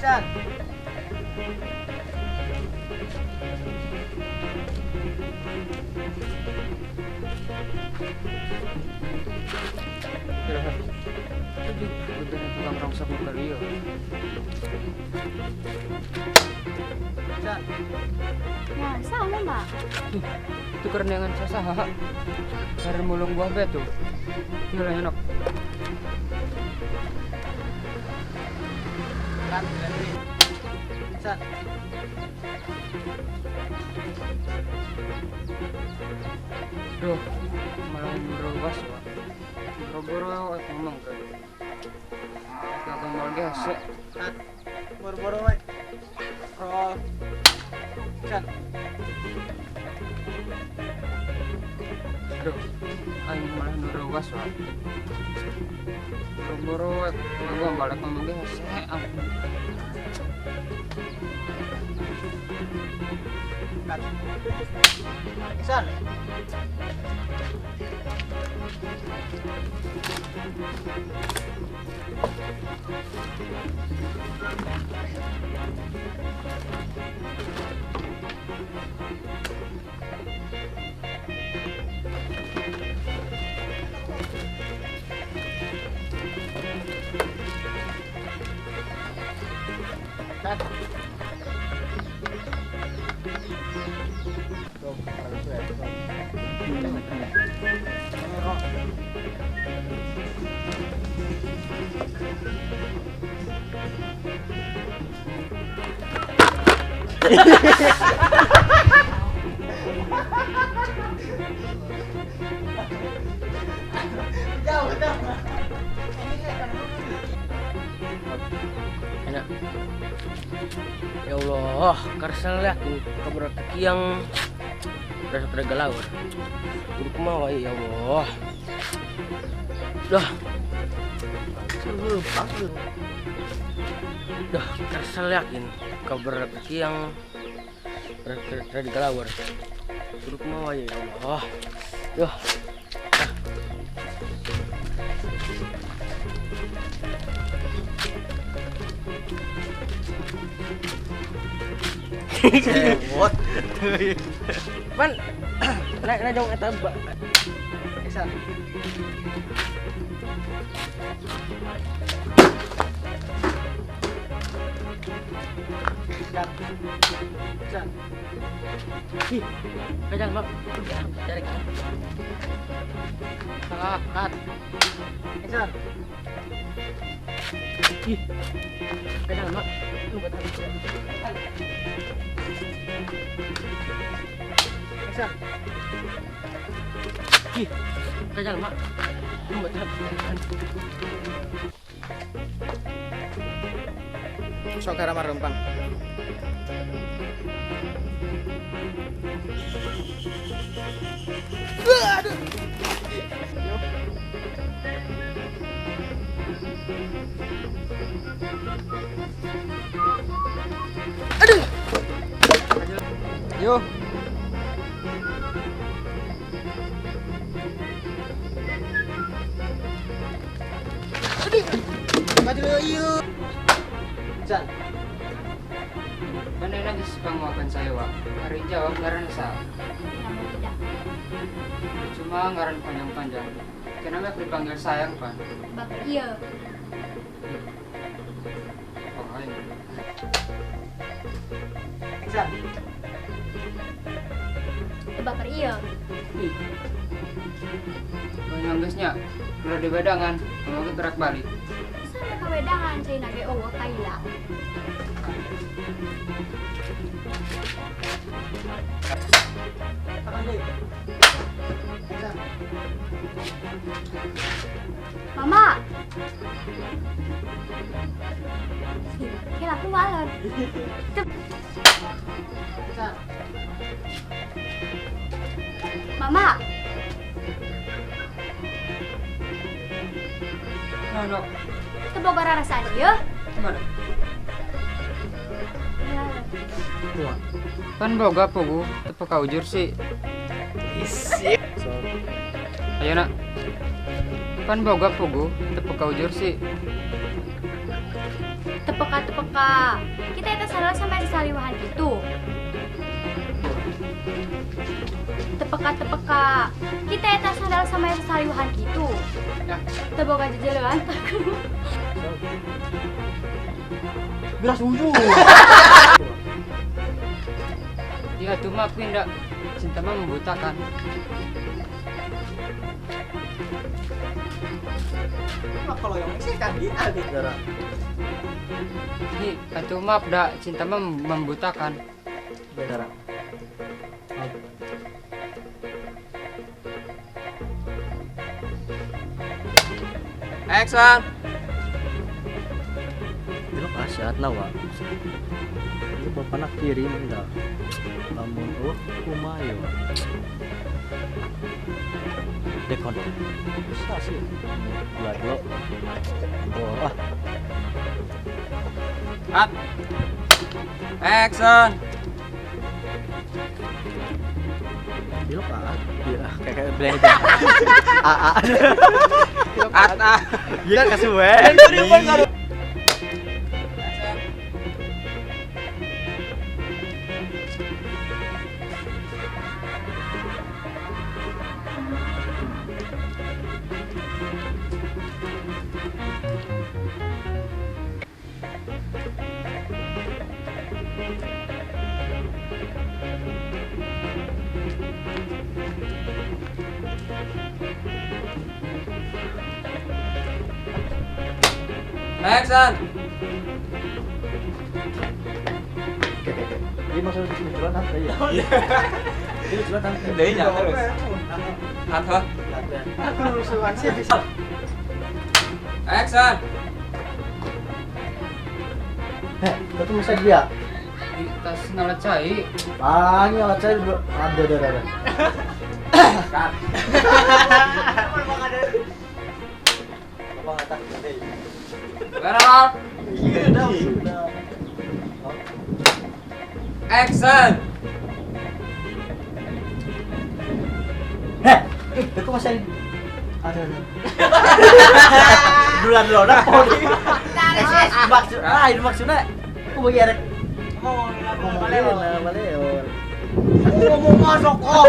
Action. Tukang rongsok kali ya. Ya, sama mbak. Itu kerendangan sasaha. Karena mulung buah betu. Iya enak. Duh, malah berubah. Boro-boro ngomong kan. Gak mau gesek. Boro-boro we. Roll. Action. Aduh, aing malah nuruwas wae. Boro-boro gua balik ngomong gesek. Cut. Action. Cut. Enak. Ya Allah, karsel ya kabar kiang rasa tergalau. Kudu kumaha ya Allah. Dah. Dah, karsel yakin kabar kiang rasa tergalau. Kudu kumaha ya Allah. Dah. Cewot. Pan, naik dong eta ba. Action. Cut. Action. Ih, kajang mak. Cari. Salah, cut. Action. Ih, kajang mak. Lu batal. Action. Ih, kajang mak. Lu batal. Sok karamar rempang. Aduh. Aduh. Yo. Aduh. Maju yuk. Action. Mana lagi panguakan saya wak. Hari jawab ngaran sa. Cuma ngaran panjang-panjang. Kenapa dipanggil sayang pan? Bapak iya. Oh, ayo. Action. Bapak iya. Ih. Banyak geusnya. Udah di wedangan, mau gerak balik. Sana ka wedangan cai nage eueuh kaila. Mama. Kira aku malam. Mama. No, no. Teu boga rarasaan ieu? Mana? Pan boga pugu teu kaujur sih. Isi. Ayo nak. Pan boga pugu teu kaujur sih. Tepeka-tepeka. Kita eta sandal sampai saliwahan gitu. Tepeka-tepeka. Kita eta sandal sampai saliwahan gitu. Teboga jejelean takut. Beras ujung. Ya tuh mah aku indah cinta mah membutakan. Kalau yang sih kan di gara. Ini atuh maaf dah cinta mah membutakan. Beda. Action. Dilok asyat nawa. Ieu bapana kirim da. Lamun eueuh kumaha. Dekon. Bisa sih. Dua dulu. Borah. Up. Action. Dilok ah. Iya, kayak beda. A A. A A. Iya kasih we. Action. Ini maksudnya lucuan apa ya? Ini lucuan apa? Dehnya terus. Atau? Aku lucuan sih bisa. Action. Heh, kau tuh masa dia? Di tas ngalat cai. Ah, ngalat cai ada. Cut. Berapa? Iya, Action. Heh, aku masih ada. Dulan lo nak poli. Maksud, ini maksudnya aku bagi arek ngomong ngomong masuk kok.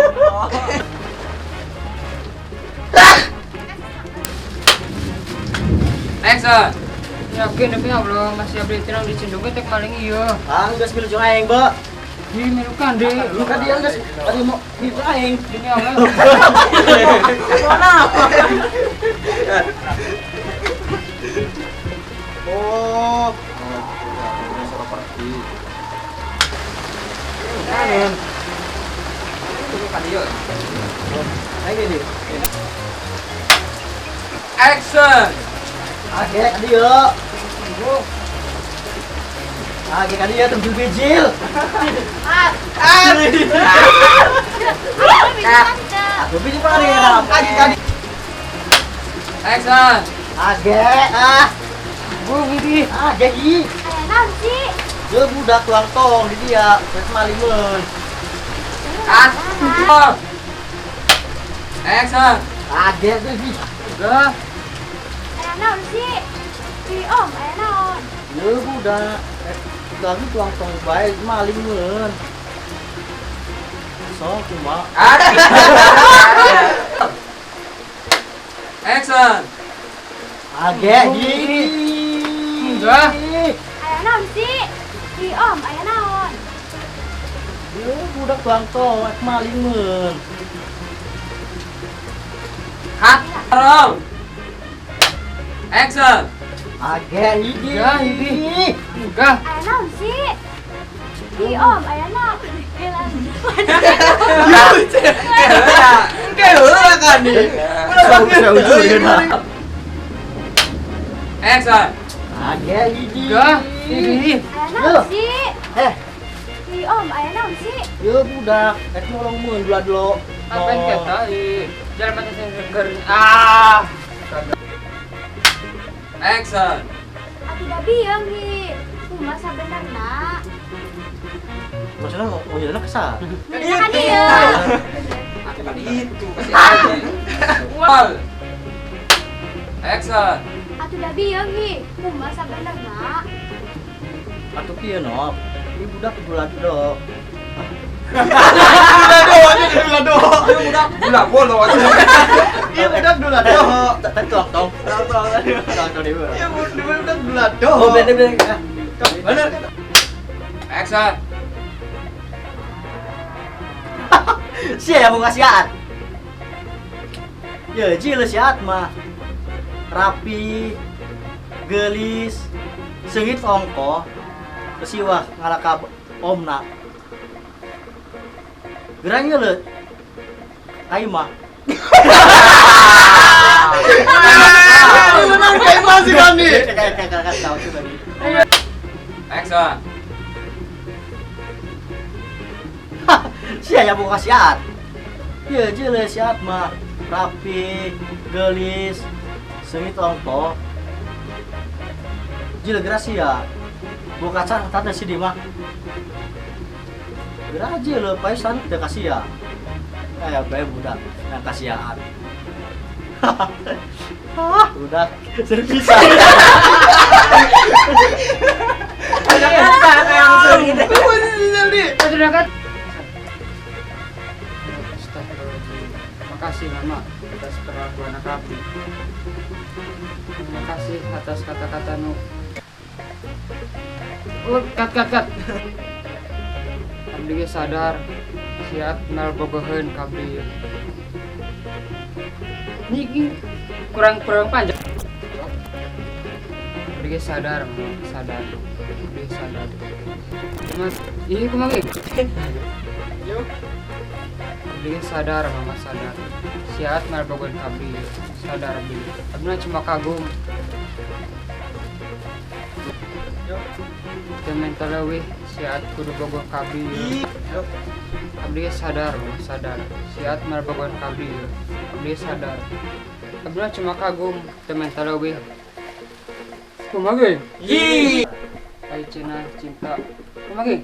Action. Yakin tapi Allah masih abdi tenang di cendungnya tek maling iya. Ah, geus milu jeung aing, Mbak. Di milukan di. Lu kan dia geus tadi mau milu aing. Ini Allah. Mana? Oh. Action. Agek dia. Agek dia tembul bijil. Bijil apa nih? Agek. Action. Agek ah. Bu gigi. Agek iki. Aya naon sih? Dia budak tuang tong di dia, terus malingeun. Action. Agek tuh iki. Udah. Aya naon sih? Ih, Om, aya naon? Ye budak. Lagi tuang tong bae malingeun. So kumaha? Action. Agek gini. Enggak. Aya naon sih? Ih, Om, aya naon? Ye budak tuang tong malingeun. Cut. Roll. Action. Agek hiji. Enggak, hiji. Enggak. Aya naon sih? Ih, Om, aya naon? Enggak kan nih. Action. Agek hiji. Enggak, hiji. Aya naon sih? Eh. Ih, Om, aya naon sih? Ye budak, rek nolong mun dula dulu. Apain kata? Ih, jalan mata saya seger. Ah. Action. Atuh da bieu hi. Kumaha sabenerna? Maksudnya mau jalan ke sana? Kan ieu. Kan itu kasih aja. Wal. Action. Atuh da bieu hi. Kumaha sabenerna? Kieu no. Ieu budak gula do. Dula do aja dula do. Ieu budak Gula bolo aja. Ieu budak dula do. Tadi tuang tong. Tong tong. Tong tong deui. Ieu budak dula do. Oh, bener bener. Bener. Action. Sia yang mau kasihan. Ya, ji le siat mah. Rapi, gelis, seungit ongko, kesiwah ngalakab omna. Gerangnya le, kai mah. Menang kai mah si Dani. Kayak tahu sih tadi. Action. Sia yang mau kasihan. Ya, ji le siat mah. Rapi, gelis, seungit ongko. Ji le geura sia. Buah kaca tanda si di mah. Geura aja le paisan teu kasia. Eh, bae budak yang kasiaan. Hah, udah servis. Astagfirullahaladzim. Makasih Mama atas perlakuan anak Abdi. Terima kasih atas kata-kata nu. Cut cut cut. Abdi ge sadar siap nal bogoheun ka abdi. Niki kurang kurang panjang. Abdi ge sadar, Mama, sadar. Abdi sadar. Mas, ini kumaha ge? Abdi ge sadar, Mama sadar. Siat nal bogoheun ka abdi. Sadar abdi. Abdi mah cuma kagum. Teu mental leuwih siat kudu bogoh ka abdi. Abdi ge sadar, Mama sadar. Siat nal bogoheun ka abdi. Abdi sadar. Abdi mah cuma kagum teu mental leuwih. Kumaha ge? Ih. Ai cenah cinta. Kumaha ge?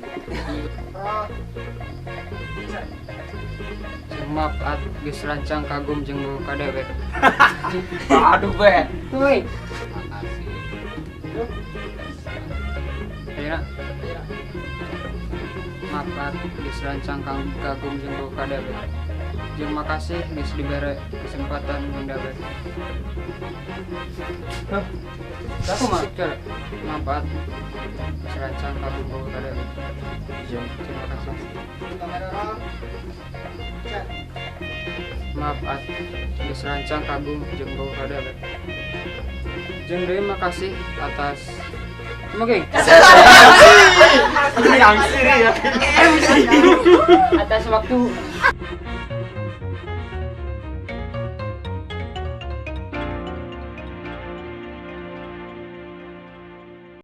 Jeung maaf at geus rancang kagum jeung bogoh ka dewek. Aduh, be. Kumaha ge? Ayeuna. Maaf at geus rancang kagum jeung bogoh ka dewek. Jeung makasih geus dibere kesempatan jeung dewek. Hah? Aku mah maaf at geus rancang kagum bogoh ka dewek. Jeung Terima kasih. Maaf at geus rancang kagum jeung bogoh ka dewek. Jeung deui makasih atas kumaha ge? Yang sini ya. Atas waktu.